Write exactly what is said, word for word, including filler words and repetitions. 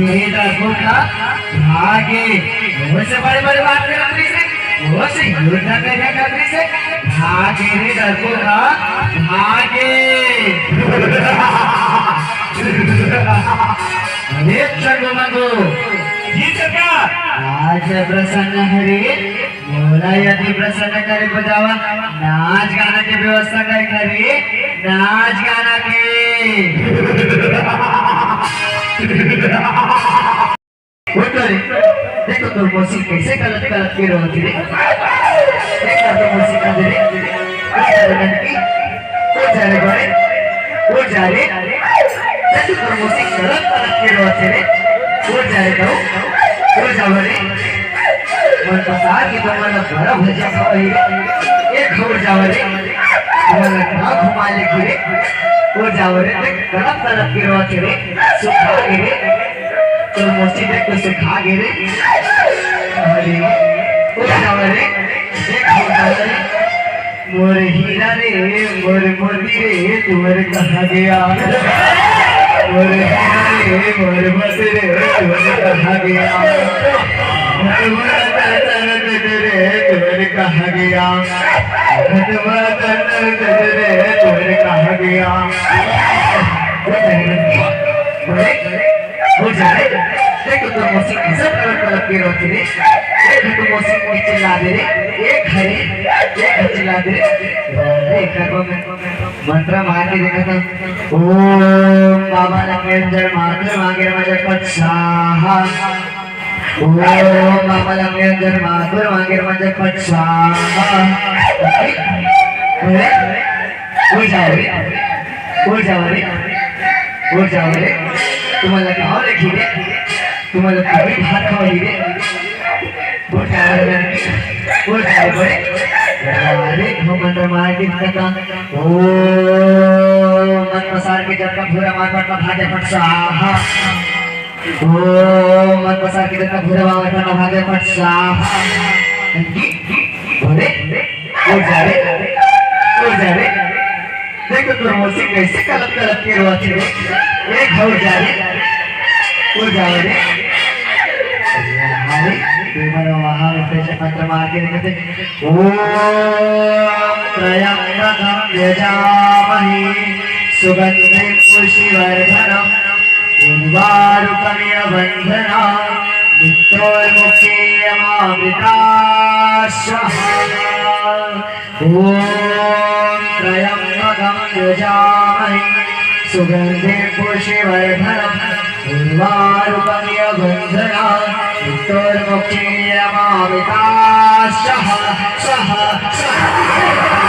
ये डरपोक ह भागे। वो से बड़े बड़े बात करत रहिस हे, वो से युद्ध करे करत रहिस हे, भागे रे डरपोक ह भागे। अरे चंदू मंदू, जी सरकार। आज प्रसन्न हरे, मोला यदि प्रसन्न करे बजावा, नाच गाना के व्यवस्था करे करे, नाच गाना के। उठ रे, देख तो तोर मौसी कैसे कलप कलप के रोवत हे रे। देख तो तोर मौसी का दे रे। उठ जा रे लड़की, उठ जा रे बड़े, उठ जा रे। देख तो तोर मौसी कलप कलप के रोवत हे रे। उठ जा रे कहूँ, उठ जावा रे। मन पसार के तुमन ला बड़ा भजिया खवाही रे। एक उठ जावा रे। तुमन ला का घुमा ले रे। उठ जावा रे, देख कलप कलप के रोवत हे रे। सुखा के रे। तोर मौसी देख तो सुखा गे रे। अरे, ओ जावा रे, देख हो जावा रे। मोर हीरा रे, मोर मोती रे, तुअर कहाँ गया? मोर हीरा रे, मोर मोती रे, तुअर कहाँ गया? मोर मोती रे, तुअर कहाँ गया? मोर मोती रे, तुअर कहाँ गया? बोले, हो जा रे। देख तो तोर मौसी कैसे तड़प तड़प के रोती रे। देख तो मौसी को चिल्ला दे रे। एक हरी, एक चिल्ला दे रे। अरे, करबो में मंत्र मार के देखा था। ओम बाबा लंगेंद्र मातुर मांगेर मजर पत स्वाहा। ओम बाबा लंगेंद्र मातुर मांगेर मजर पत स्वाहा। अरे, हो जाओ रे, हो जाओ रे, हो जाओ रे। तुम्हारा गाँव रे खीरे, तुम्हारा कभी भात खाओ रे। हो जाओ रे, हो जाओ रे। अरे घमंड मार के कथा। ओम मन पसार के जब का भूरा मार पटना भागे पट स्वाहा। ओम मन पसार के जब का भूरा मार पटना भागे पट स्वाहा। बोले, उठ जा रे, उठ जा रे। देख तो तोर मौसी कैसे कलप कलप के रोवत हे रे। एक उठ जा रे, उठ जा रे। हमारे देवर वहाँ में पैसे मंत्र मार के देखते। ओम त्र्यंबकम यजामहे सुगंधिम पुष्टिवर्धनम उर्वारुकमिव बंधना मृत्योर्मुक्षीयमामृता स्वाहा। ओम त्र्यंबकम यजामहे सुगंधिम पुष्टिवर्धनम उर्वारुकमिव बंधना मृत्योर्मुक्षीयमामृता स्वाहा स्वाहा स्वाहा।